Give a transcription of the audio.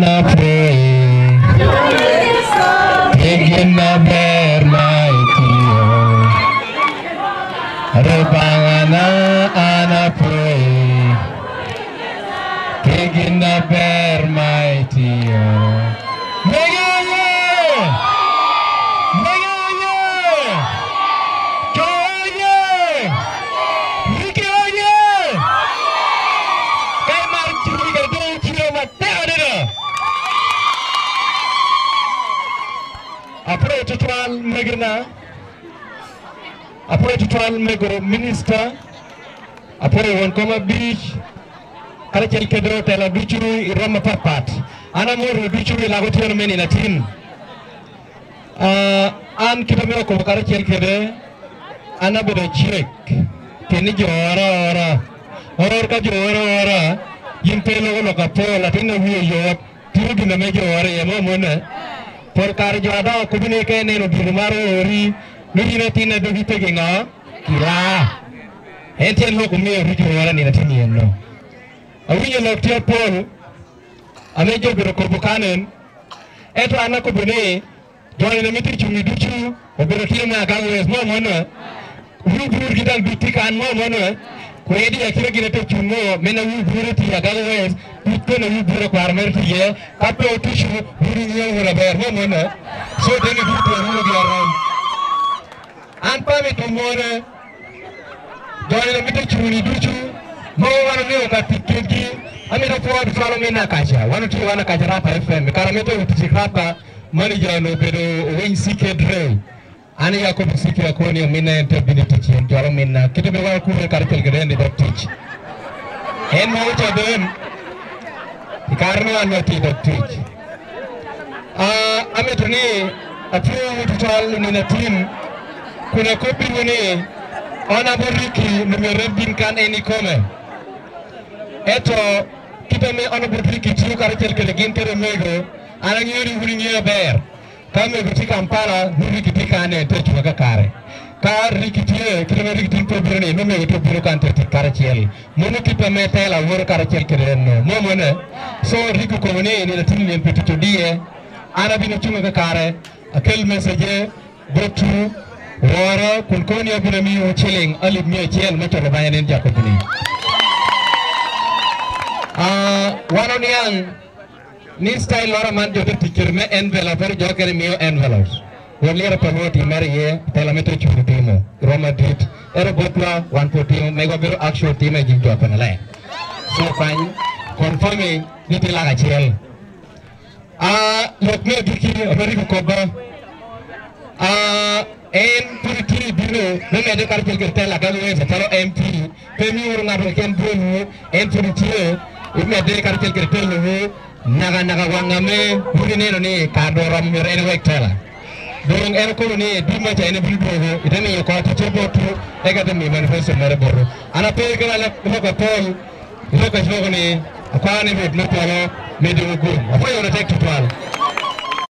Apwoyi pi gin maber ma itiyo, Rubangana an apwoyi pi gin maber ma itiyo. Mege oye! Mege oye! Co oye! Ricky oye! Ka imaro cwinyi kede dong iciro matek adada. Apwoyo tutwal megina, apwoyo tutwal mego minista, apwoyo won kom abic karacel kede otela ducu i rwom mapat pat. An amoto ducu i lak otyeno me nino atin. An kit amito kobo karacel kede an abedo acek pien ni jo ora aora. Or ka jo ora aora in pe iloko lok apol latinna wiye oyot timo gin ame jo ora iye mo mone. Pol kare jo adongo kobo ni ka ineno odilo maro ori nongo in atinna dogi pe gingo kilaa. En tyen lok omiyo ori jo ora nino atin eno. Awinyo lok tye apol ame jo obedo kobo kanen ento an akobo ni Jo eni mito cungi ducu obedo tye me agago wes mo mono wi bur ki dang duc tye kan mo mono kwedi akite gine te cungo mena wi bur ti agago wes tuc kono wi bur akwaro mere ti iye ka pe otucu bur ingiyo wun aber mo mono so deni duc to rumo gi arom an pa mito mone Jo eni mito cungi ducu mogo wan omiyo ka tic kedgi amito pwod cwalo mina kaca wan otiyo wan akaca rapa FM kara mito tic rapa Manager onongo obedo Owiny CK Dre. An aye akobo CK akwo ni ominna en te bino i tic en cwalo ominna. Kite bene wan wakure karacel kwede en i dog tic. En ma oca den i kare ma an atye i dog tic. Amito ni apwowu tutwal i nino atin kun akobbiwu ni Honourable Ricky lumyero en bin kan en ikome. Ento kite me Honourable Ricky tiyo karacel kwede gin kede omego An angeyo ni wun ingeyo ber ka mego tye Kampala nongo Ricky tye kane tye acunga kakare. Ka Ricky tye kite ma Ricky tin pe obino ni nongo mego tye obino kan tye tic karacel. Mono kit ma me tela woto karacel kede en no mo mone. So Ricky okobo ni nino atin lyel pi tic odiye. An abino cunga kakare akel message botwu woro kun koni abino amiyowu ciling alip 100 me coto banya nen Jacob ni. Ah, wan oniang Ni style lora man jo te tic kede me envelope ento jo okene miyo envelopes. Wot liro pa lwot i mere iye tela me te cungo timo rom madit ento botwa wan pwod timo megwa bedo actual time i jing jo pa naleng. So kwany confirming ni tye lak acel. Aa lok me agikki Americo kobba aa en pud itye ibino me mede karacel kede tela ka luwesa calo MP Pe myero ngato keken bwolwu, en pud tye imedde karacel kwede telowu nakanaka wanga me wun ineno ni kare dong oromo myero en ewek tela. Dong en okobo ni dul maca en ebino dwogo ite miyo kor ticce botwu eka ite miyo manifesto mere botwu. An ape ki lok mapol i lok acwoko ni akwano ni Rwot me polo medowu gum. Apwoyo wun matek tutwal.